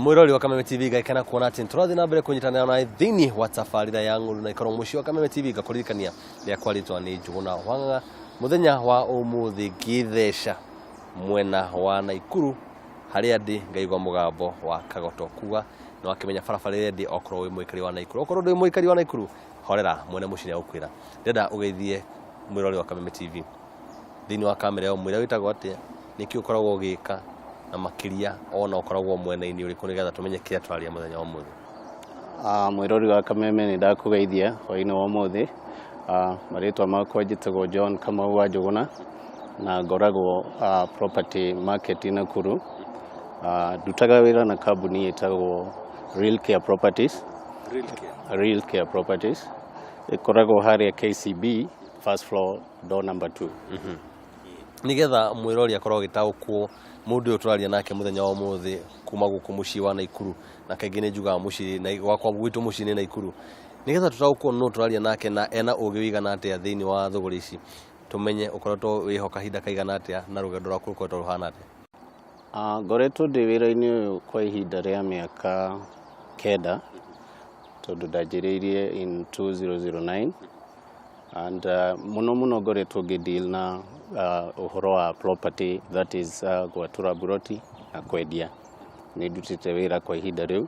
Mwĩrori wa Kameme TV, ngaikana kuona atĩ tũrathiĩ na mbere kũnyitanĩra nawe thĩinĩ wa tabarĩra ya Ng'ũndũ na ikorwo mũciĩ wa Kameme TV. Ngakũririkania rĩakwa rĩtwa nĩ Njũgũna Wang'ang'a. Mũthenya wa ũmũthĩ ngĩtheca mwena wa Naikuru harĩa ndĩ, ngaigua mũgambo wa kagoto kuga nĩ wakĩmenya barabara ĩrĩa ndĩ. Okorwo wĩ mũikari wa Naikuru, okorwo ndũrĩ mũikari wa Naikuru, horera, mwene mũciĩ nĩ agũkwĩra. Ndĩrenda ũgeithie mwĩrori wa Kameme TV thĩinĩ wa kamera ĩyo, mwĩre wĩtagwo atĩa, nĩkĩ ũkoragwo ũgĩka, na makĩria ona ũkoragwo mwena-inĩ ũrĩkũ, nĩgetha tũmenye kĩrĩa tũraria mũthenya wa ũmũthĩ. Mwĩrori wa Kameme, nĩ ndakũgeithia hwaĩ-inĩ wa ũmũthĩ. Marĩtwa makwa njĩtagwo John Kamau wa Njũgũna na ngoragwo property market Nakuru. Ndutaga wĩra na kambuni ĩtagwo Real Care Properties. Real Care Properties ĩkoragwo harĩa KCB, first floor, door number 2. Nĩgetha mwĩrori akorwo agĩtaũkwo mũndũ ũyũ tũraria nake mũthenya wa ũmũthĩ kuma gũkũ mũciĩ wa Naikuru, na kaingĩ nĩ njugaga mũciĩ na gwakwa gwitũ mũciĩ nĩ Naikuru, nĩgetha tũtaũkwo nũ tũraria nake na ena ũgĩ ũigana atĩa thĩinĩ wa thũgũrĩ ici, tũmenye ũkoretwo wĩho kahinda kaigana atĩa na rũgendo rwaku rũkoretwo rũhana atĩa. Ngoretwo ndĩ wĩra-inĩ ũyũ kwa ihinda rĩa mĩaka 9, tondũ ndanjĩrĩirie in 2009 and mũno mũno ngoretwo ngĩ deal na ũhoro wa property, that is gwatũra mburoti na kwendia. Nĩ ndutĩte wĩra kwa ihinda rĩu,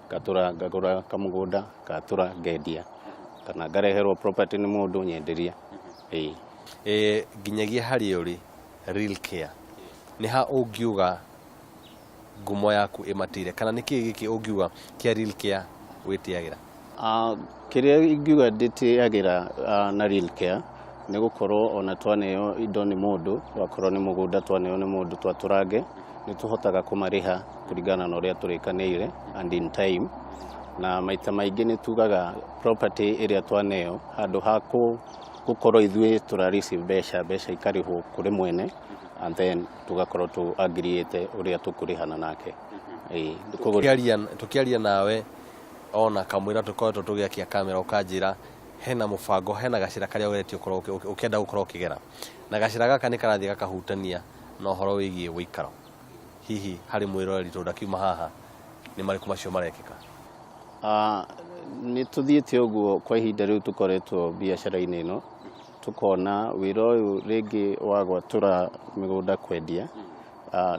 ngatũra, ngagũra kamũgũnda, ngatũra, ngendia, kana ngareherwo property nĩ mũndũ nyenderia, ĩĩ. Nginyagia harĩa ũrĩ Real Care, nĩ ha ũngiuga ngumo yaku ĩmatĩire, kana nĩ kĩĩ gĩkĩ ũngiuga kĩa Real Care wĩtĩagĩra? Kĩrĩa ingiuga ndĩtĩagĩra na Real Care nĩ gũkorwo ona twaneo indo nĩ mũndũ, wakorwo nĩ mũgũnda twaneo nĩ mũndũ twatũrange, nĩ tũhotaga kũmarĩha kũringana na ũrĩa tũrĩkanĩire and in time. Na maita maingĩ nĩ tugaga property ĩrĩa twaneo, handũ ha gũkorwo ithuĩ tũra receive mbeca, mbeca ikarĩhwo kũrĩ mwene and then tũgakorwo tũ agreeĩte ũrĩa tũkũrĩhana nake. Ĩĩ, koguo. Tũkĩaria nawe ona kamwĩra tũkoretwo tũgĩakia kamera, ũkanjĩra hena mũbango, hena gacĩra karĩa ũgeretie ũkorwo ũkĩenda gũkorwo ũkĩgera, na gacĩra gaka nĩ karathiĩ gakahutania na ũhoro wĩgiĩ ũikaro. Hihi harĩ mwĩroreri, tondũ ndakiuma haha, nĩ marĩkũ macio marekĩka? Nĩ tũthiĩte ũguo kwa ihinda rĩu tũkoretwo biacara-inĩ ĩno, tũkona wĩra ũyũ rĩngĩ wa gwatũra mĩgũnda kwendia,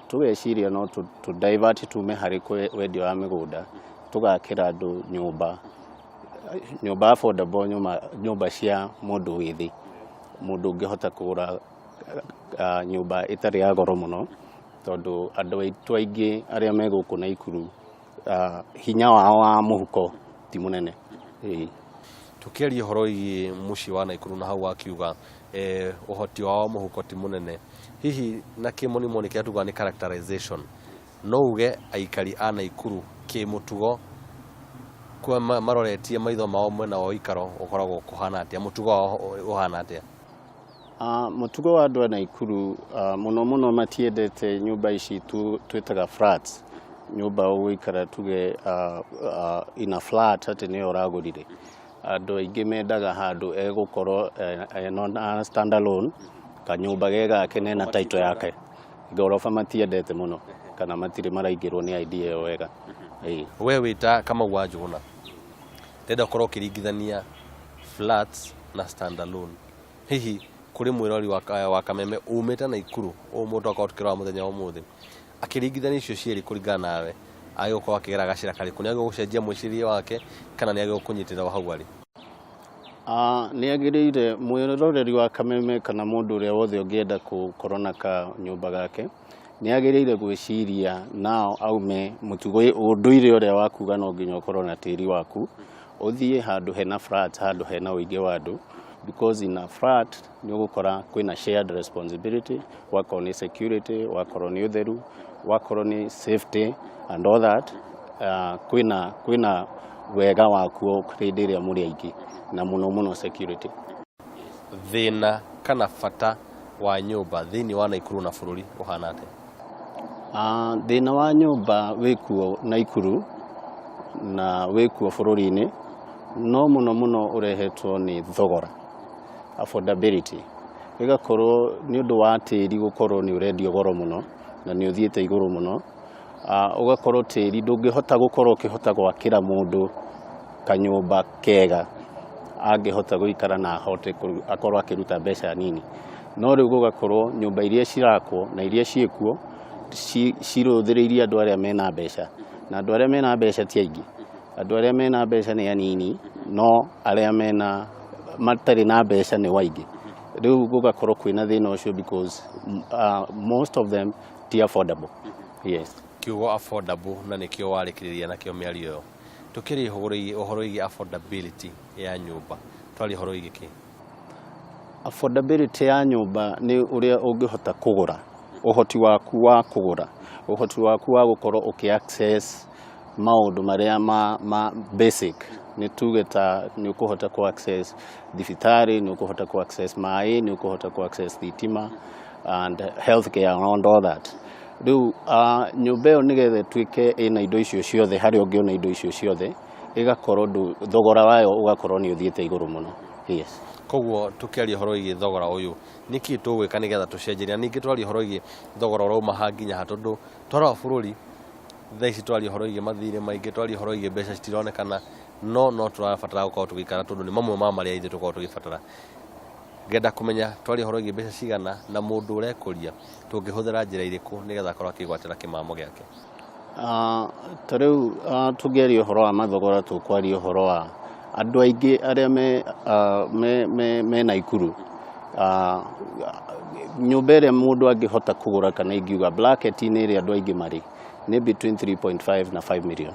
tũgeciria no tũ divert tume harĩ wendia wa mĩgũnda, tũgakĩra andũ nyũmba, nyũmba affordable, nyũmba, nyũmba cia mũndũ wĩ thĩ, mũndũ ũngĩhota kũgũra nyũmba ĩtarĩ ya goro mũno, tondũ andũ aitũ aingĩ arĩa me gũkũ Naikuru, hinya wao wa mũhuko ti mũnene. Ĩĩ. Tũkĩaria ũhoro wĩgiĩ mũciĩ wa Naikuru na hau wakiuga ũhoti wao wa mũhuko ti mũnene, hihi na kĩmonimoni kĩrĩa tugaga nĩ characterization, no uge aikari a Naikuru kĩmũtugo kwa maroretie maitho mao mwena wa ũikaro ũkoragwo kũhana atĩa, mũtugo wao ũhana atĩa? Mũtugo wa andũ a Naikuru, mũno mũno matiendete nyũmba ici twĩtaga flats, nyũmba ũgũikara tuge in a flat atĩ nĩyo ũragũrire. Andũ aingĩ mendaga handũ egũkorwo ena stand alone, kanyũmba ge gake nena title yake. Ngoroba matiendete mũno, kana matirĩ maraingĩrwo nĩ idea ĩyo wega. Ĩĩ. We wĩta Kamau wa Njũgũna, ndĩrenda ũkorwo ũkĩringithania flats na stand alone. Hihi kũrĩ mwĩrori wa Kameme umĩte Naikuru ũũ, mũndũ akorwo tukĩrora mũthenya wa ũmũthĩ akĩringithania icio cierĩ, kũringana nawe agĩrĩirwo gũkorwo akĩgera gacĩra karĩkũ? Nĩ agĩrĩirwo gũcenjia mwĩcirĩrie wake kana nĩ agĩrĩirwo kũnyitĩrĩra o hau arĩ? Nĩ agĩrĩire mwĩroreri wa Kameme kana mũndũ ũrĩa wothe ũngĩenda gũkorwo na kanyũmba gake, nĩ agĩrĩire gwĩciria nao aume mũtugo ũndũire ũrĩa wa kuga no nginya ũkorwo na tĩri waku, ũthiĩ handũ hena flat, handũ hena ũingĩ wa andũ, because in a flat nĩ ũgũkora kwĩna shared responsibility, wakorwo nĩ security, wakorwo nĩ ũtheru, wakorwo nĩ safety and all that. Kwĩna wega wakuo hĩndĩ ĩrĩa mũrĩ aingĩ, na mũno mũno security. Thĩna kana bata wa nyũmba thĩinĩ wa Naikuru na bũrũri ũhana atĩa? Thĩna wa nyũmba wĩkuo Naikuru na wĩkuo bũrũri-inĩ, no mũno mũno ũrehetwo nĩ thogora, affordability, ĩgakorwo nĩ ũndũ wa tĩri gũkorwo nĩ ũrendio goro mũno na nĩ ũthiĩte igũrũ mũno. Ũgakorwo tĩri ndũngĩhota gũkorwo ũkĩhota gwakĩra mũndũ kanyũmba kega angĩhota gũikara na ahote akorwo akĩruta mbeca nini. No rĩu gũgakorwo nyũmba iria cirakwo na iria ciĩkuo cirũthĩrĩirie andũ arĩa mena mbeca, na andũ arĩa mena mbeca ti aingĩ. Andũ arĩa mena mbeca nĩ anini, no arĩa mena matarĩ na mbeca nĩ waingĩ. Rĩu gũgakorwo kwĩna thĩna ũcio because most of them ti affordable. Yes. Kiugo affordable na nĩkĩo warĩkĩrĩria nakĩo mĩario ĩyo. Tũkĩria ũhoro wĩgiĩ affordability ya nyũmba, twaria ũhoro wĩgiĩ kĩ? Affordability ya nyũmba nĩ ũrĩa ũngĩhota kũgũra, ũhoti waku wa kũgũra, ũhoti waku wa gũkorwo ũkĩ access maũndũ marĩa ma basic. Nĩ tuge ta nĩ ũkũhota kũ access thibitarĩ, nĩ ũkũhota kũ access maĩ, nĩ ũkũhota kũ access thitima and healthcare and all that. Rĩu nyũmba ĩyo nĩgetha ĩtuĩke ĩna indo icio ciothe, harĩa ũngĩona indo icio ciothe, ĩgakorwo thogora wayo ũgakorwo nĩ ũthiĩte igũrũ mũno. Yes. Koguo tũkĩaria ũhoro wĩgiĩ thogora ũyũ, nĩkĩ tũgwĩka nĩgetha tũcenjerie? Na ningĩ twaria ũhoro wĩgiĩ thogora ũrauma ha nginya ha, tondũ twarora bũrũri thaa ici twaria ũhoro wĩgiĩ mathirĩ maingĩ, twaria ũhoro wĩgiĩ mbeca citironekana, no tũrabatara gũkorwo tũgĩikara tondũ nĩ mamwe ma marĩa ithuĩ tũkoragwo tũgĩbatara. Ngenda kũmenya twaria ũhoro wĩgiĩ mbeca cigana na mũndũ ũrekũria tũngĩhũthĩra njĩra irĩkũ nĩgetha akorwo akĩgwatĩra kĩmamo gĩake. Ta rĩu tũngĩaria ũhoro wa mathogora, tũkwaria ũhoro wa andũ aingĩ arĩa me Naikuru. Nyũmba ĩrĩa mũndũ angĩhota kũgũra, kana ingiuga bracket-inĩ ĩrĩa andũ aingĩ marĩ, nĩ between 3.5 na 5 million.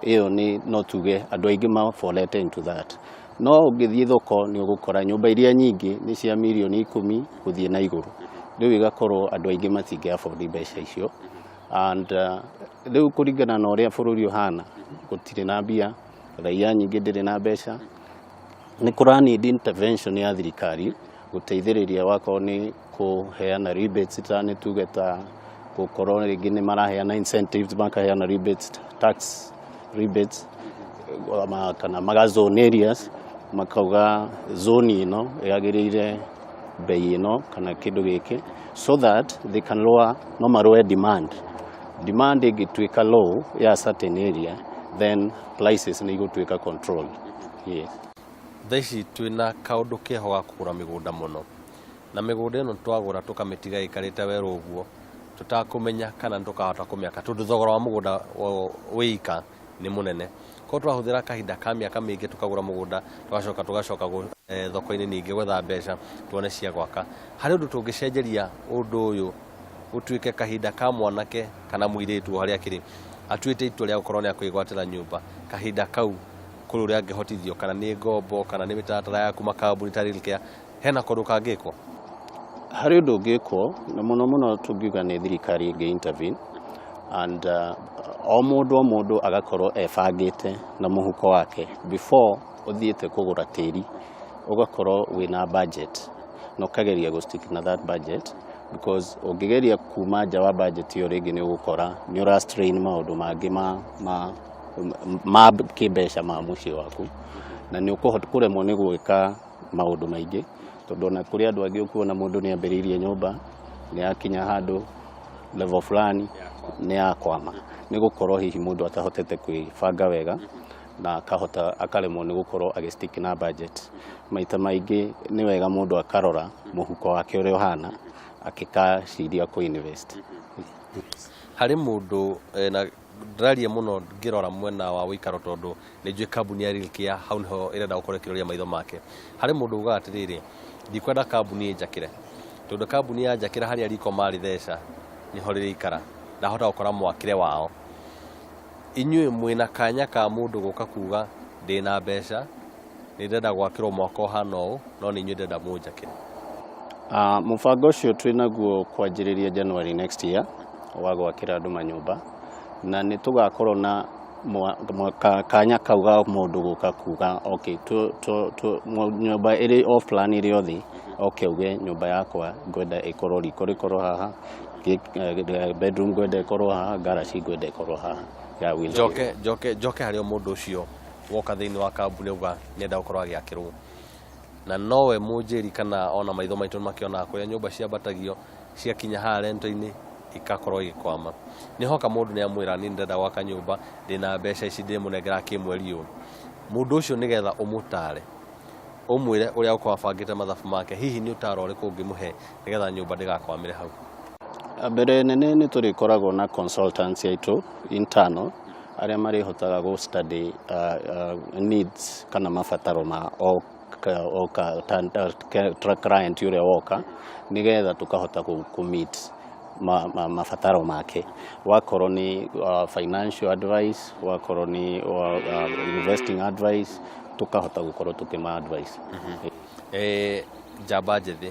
Ĩyo nĩ no tuge andũ aingĩ ma fall into that. No ũngĩthiĩ thoko nĩ ũgũkora nyũmba iria nyingĩ nĩ cia mirioni 10 gũthiĩ na igũrũ. Rĩu ĩgakorwo andũ aingĩ matingĩ afford mbeca icio. And rĩu kũringana na ũrĩa bũrũri ũhana, gũtirĩ na mbia, raia nyingĩ ndĩrĩ na mbeca, nĩ kũra need intervention ya thirikari gũteithĩrĩria, wakorwo nĩ kũheana rebates, ta nĩ tuge ta gũkorwo rĩngĩ nĩ maraheana incentives, makaheana rebates, tax rebates, kana maga zone areas, makauga zone ĩno yagĩrĩire bei ĩno kana kĩndũ gĩkĩ, so that they can lower, no marowe demand. Demand ĩngĩtuĩka low ya certain area, then prices nĩ igũtuĩka controlled. Yes. Thaa ici twĩna kaũndũ keho ga kũgũra mĩgũnda mũno, na mĩgũnda ĩno twagũra tũkamĩtiga ĩikarĩte werũ ũguo tũtakũmenya kana nĩtũkahota kũmĩaka, tondũ thogora wa mũgũnda wĩika nĩ mũnene. Koguo twahũthĩra kahinda ka mĩaka mĩingĩ tũkagũra mũgũnda, tũgacoka tũgacoka thoko-inĩ ningĩ gwetha mbeca tuone cia gwaka. Harĩ ũndũ tũngĩcenjeria ũndũ ũyũ ũtuĩke kahinda ka mwanake kana mũirĩtu o harĩa akĩrĩ atuĩte itua rĩa gũkorwo nĩ akwĩgwatĩra nyũmba, kahinda kau kũrĩ ũrĩa angĩhotithio, kana nĩ ngombo kana nĩ mĩtaratara ya kuma kambuni ta Railcare, hena kũndũ kangĩkwo? Harĩ ũndũ ũngĩkwo, na mũno mũno tũngiuga nĩ thirikari ĩngĩ intervene and o mũndũ o mũndũ agakorwo ebangĩte na mũhuko wake before ũthiĩte kũgũra tĩri, ũgakorwo wĩna budget na ũkageria gũ stick na that budget, because ũngĩgeria kuma nja wa budget ĩyo rĩngĩ nĩ ũgũkora nĩ ũra strain maũndũ mangĩ ma kĩmbeca ma mũciĩ waku, na nĩ ũkũhota kũremwo nĩ gwĩka maũndũ maingĩ, tondũ ona kũrĩ andũ angĩ ũkuona mũndũ nĩ ambĩrĩirie nyũmba, nĩ akinya handũ level fulani nĩ yakwama, nĩ gũkorwo hihi mũndũ atahotete kwĩbanga wega na akahota akaremwo nĩ gũkorwo agĩ stick na budget. Maita maingĩ nĩ wega mũndũ akarora mũhuko wake ũrĩa ũhana akĩkaciria kũ invest. Harĩ mũndũ na ndĩraria mũno ngĩrora mwena wa ũikaro, tondũ nĩ njũĩ kambuni ya Railcare hau nĩho ĩrenda gũkorwo ĩkĩroria maitho make. Harĩ mũndũ ugaga atĩrĩrĩ, ndikwenda kambuni ĩnjakĩre, tondũ kambuni yanjakĩra harĩa riko marĩtheca nĩho rĩrĩikara, ndahota gũkora mwakĩre wao. Inyuĩ mwĩna kanya ka mũndũ gũka kuga ndĩna mbeca, nĩ ndĩrenda gwakĩrwo mwako ũhana ũũ, no nĩ inyuĩ ndĩrenda mũnjakĩre? Mũbango ũcio twĩnaguo kwanjĩrĩria January next year wa gwakĩra andũ manyũmba, na nĩ tũgakorwo na kanya kau ga mũndũ gũka kuga okay, nyũmba ĩrĩ off plan ĩrĩ othe, oke auge nyũmba yakwa ngwenda ĩkorwo riko rĩkorwo haha, bedroom ngwenda ĩkorwo haha, garage ngwenda ĩkorwo haha. Yeah, we'll Njoke harĩ o mũndũ ũcio woka thĩinĩ wa kambuni auga nĩenda gũkorwo agĩakĩrwo, na nowe mũnjĩri kana ona maitho maitũ makĩonaga kũrĩa nyũmba ciambatagio ciakinya haha rento-inĩ. ikakorwo igĩkwama. Nĩ hoka mũndũ nĩ amwĩra niĩ ndĩrenda gwaka nyũmba, ndĩna mbeca ici ndĩmũnengera kĩmweri ũũ. Mũndũ ũcio nĩgetha ũmũtare, ũmwĩre ũrĩa ũkorwo abangĩte mathabu make, hihi nĩ ũtaro ũrĩkũ ũngĩmũhe nĩgetha nyũmba ndĩgakwamĩre hau? Mbere nene nĩ tũrĩkoragwo na consultants aitũ internal arĩa marĩhotaga gũ study needs kana mabataro ma o o client ũrĩa woka, nĩgetha tũkahota kũ meet mabataro make, wakorwo nĩ financial advice, wakorwo nĩ investing advice, tukahota gũkorwo tukĩma advice. Njamba njĩthĩ,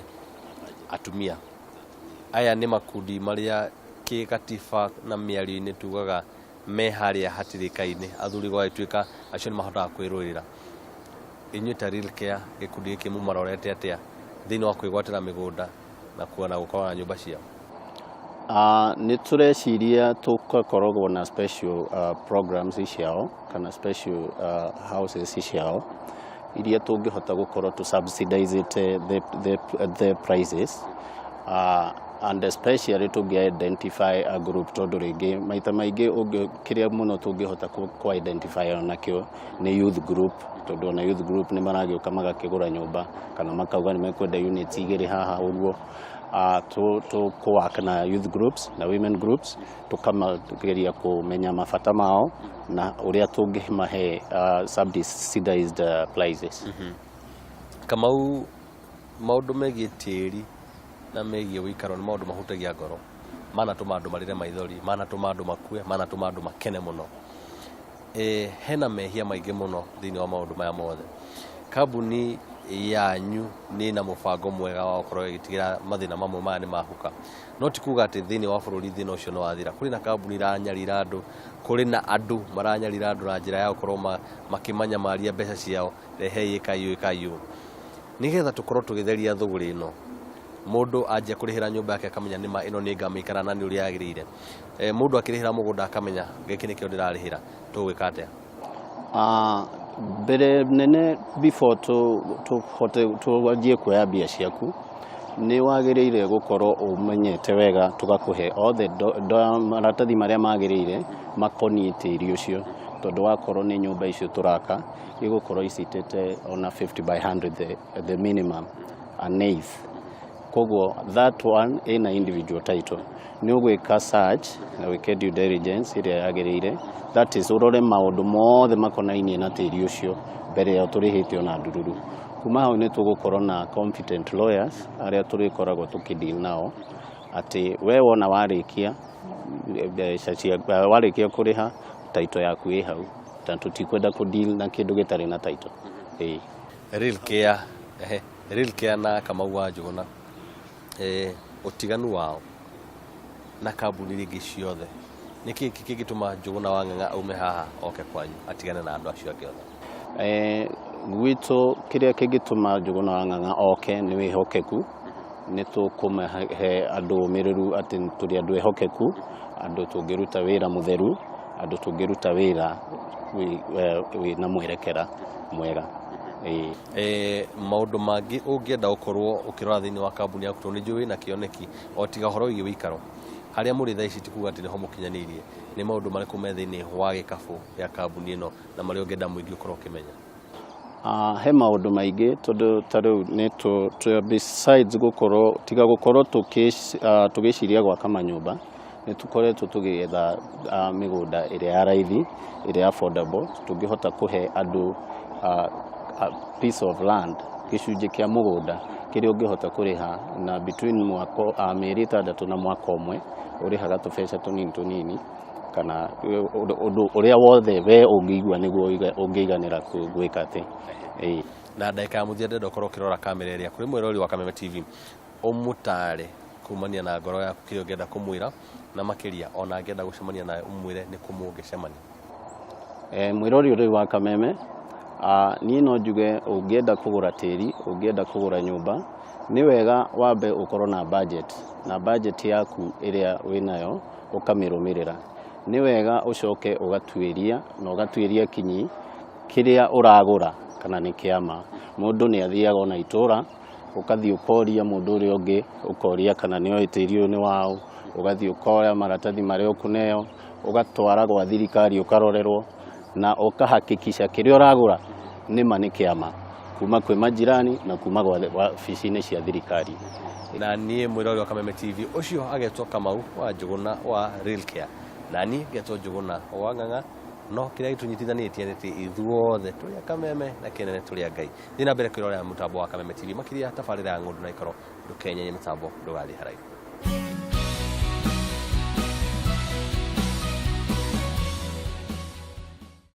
atumia aya nĩ makundi marĩa kĩgatiba na mĩario-inĩ tugaga me harĩa hatirĩka-inĩ, athuri gwagĩtuĩka acio nĩ mahotaga kwĩrũĩrĩra. Inyuĩ ta Real Care, gĩkundi gĩkĩ mũmarorete atĩa thĩinĩ wa kwĩgwatĩra mĩgũnda na kuona gũkorwo na nyũmba ciao? Nĩ tũreciria tũgakoragwo na special programs ciao kana special houses ciao iria tũngĩhota gũkorwo tũ subsidizĩte the prices, and especially tũngĩ identify a group, tondũ rĩngĩ maita maingĩ kĩrĩa mũno tũngĩhota kũ identify nakĩo nĩ youth group, tondũ ona youth group nĩ maragĩũka magakĩgũra nyũmba kana makauga nĩ mekwenda units igĩrĩ haha ũguo. Tũ work na youth groups na women groups, tukamageria kũmenya mabata mao na ũrĩa tũngĩmahe subsidized prices. Kamau, maũndũ megiĩ tĩri na megiĩ ũikaro nĩ maũndũ mahutagia ngoro, manatũma andũ marĩre maithori, manatũma andũ makue, manatũma andũ makene mũno. Hena mehia maingĩ mũno thĩinĩ wa maũndũ maya mothe. Kambuni yanyu nĩ na mũbango mwega wa gũkorwo ĩgĩtigĩra mathĩna mamwe maya nĩ mahuka, no ti kuga atĩ thĩinĩ wa bũrũri thĩna ũcio nĩ wathira. Kũrĩ na kambuni iranyarira andũ, kũrĩ na andũ maranyarira andũ na njĩra ya gũkorwo makĩmanyamaria mbeca ciao, rehei ĩkai ũũ, ĩkai ũũ, nĩgetha tũkorwo tũgĩtheria thũgũrĩ ĩno. Mũndũ anjia kũrĩhĩra nyũmba yake akamenya nĩma ĩno nĩ ngamĩikara na nĩ ũrĩa yagĩrĩire. Mũndũ akĩrĩhĩra mũgũnda akamenya gĩkĩ nĩkĩo ndĩrarĩhĩra. Tũgwĩka atĩa? Mbere nene, before tũhote twanjie kuoya mbia ciaku, nĩ wagĩrĩire gũkorwo ũmenyete wega, tũgakũhe othe maratathi marĩa magĩrĩire makoniĩ tĩri ũcio, tondũ wakorwo nĩ nyũmba icio tũraka igũkorwo icitĩte ona 50 by 100, the minimum an eighth, koguo that one ĩna individual title. Nĩ ũgwĩka search na wĩke due diligence ĩrĩa yagĩrĩire, that is ũrore maũndũ mothe makonainie na tĩri ũcio mbere ya tũrĩhĩte ona ndururu. Kuma hau nĩ tũgũkorwo na competent lawyers arĩa tũrĩkoragwo tũkĩdeal nao, atĩ we wona warĩkia mbeca cia warĩkia kũrĩha, title yaku ĩ hau, na tũtikwenda kũdeal na kĩndũ gĩtarĩ na title, ĩĩ. Real Care, ehe, Real Care na Kamau wa Njũgũna, ũtiganu wao na kambuni iria ingĩ ciothe nĩ kĩĩ kĩngĩtũma Njũgũna wa Ng'ang'a aume haha oke kwanyu atigane na andũ acio angĩ othe? Gwitũ kĩrĩa kĩngĩtũma Njũgũna wa Ng'ang'a oke nĩ wĩhokeku. Nĩ tũkũmahe andũ ũmĩrĩru atĩ tũrĩ andũ ehokeku, andũ tũngĩruta wĩra mũtheru, andũ tũngĩruta wĩra wĩna mwerekera mwega. Ĩĩ. Maũndũ mangĩ ũngĩenda gũkorwo ũkĩrora thĩinĩ wa kambuni yaku, tondũ nĩ njũĩ wĩna kĩoneki, o tiga ũhoro wĩgiĩ wĩikaro harĩa mũrĩ thaa ici, ti kuga atĩ nĩho mũkinyanĩirie, nĩ maũndũ marĩkũ me thĩinĩ wa gĩkabũ gĩa kambuni ĩno na marĩa ũngĩenda mũingĩ ũkorwo ũkĩmenya? He maũndũ maingĩ, tondũ ta rĩu nĩ besides gũkorwo tiga gũkorwo tũgĩciria gwaka manyũmba, nĩ tũkoretwo tũgĩetha mĩgũnda ĩrĩa ya raithi, ĩrĩa affordable, tũngĩhota kũhe andũ a piece of land, gĩcunjĩ kĩa mũgũnda kĩrĩa ũngĩhota kũrĩha na between mwaka, mĩeri 6 na mwaka ũmwe, ũrĩhaga tũbeca tũnini tũnini kana ũndũ ũrĩa wothe we ũngĩigua nĩguo ũngĩiganĩra gwĩka atĩ. Ĩĩ. Na ndagĩka ya mũthia, ndĩrenda ũkorwo ũkĩrora kamera ĩrĩa kũrĩ mwĩrori wa Kameme TV, ũmũtare kumania na ngoro yaku kĩrĩa ũngĩenda kũmwĩra, na makĩria ona angĩenda gũcemania nawe ũmwĩre nĩ kũ mũngĩcemania. Mwĩrori ũrĩ wa Kameme, niĩ no njuge ũngĩenda kũgũra tĩri, ũngĩenda kũgũra nyũmba, nĩ wega wambe ũkorwo na budget, na budget yaku ĩrĩa wĩnayo ũkamĩrũmĩrĩra. Nĩ wega ũcoke ũgatuĩria na ũgatuĩria kinyi kĩrĩa ũragũra kana nĩ kĩama. Mũndũ nĩ athiaga ona itũra, ũkathiĩ ũkoria mũndũ ũrĩa ũngĩ, ũkoria kana nĩ oĩ tĩri ũyũ nĩ waũ, Ũgathiĩ ũkoya maratathi marĩa ũkũneo, ũgatwara gwa thirikari ũkarorerwo na ũkahakikisha kĩrĩa ũragũra nĩma nĩ kĩama kuma kwĩ majirani na kuma gwa wabici-inĩ cia thirikari. Na niĩ mwĩrori wa Kameme TV ũcio agetwo Kamau wa Njũgũna wa Real Care, na niĩ ngetwo Njũgũna wa Ng'ang'a, no kĩrĩa gĩtũnyitithanĩtie nĩ atĩ ithuothe tũrĩ a Kameme na kĩnene tũrĩ a Ngai. Thiĩ na mbere kwĩrorera mũtambo wa Kameme TV, makĩria tabarĩra ya Ng'ũndũ na Ikoro. Ndũkenyenye mĩtambo, ndũgathiĩ haraihu.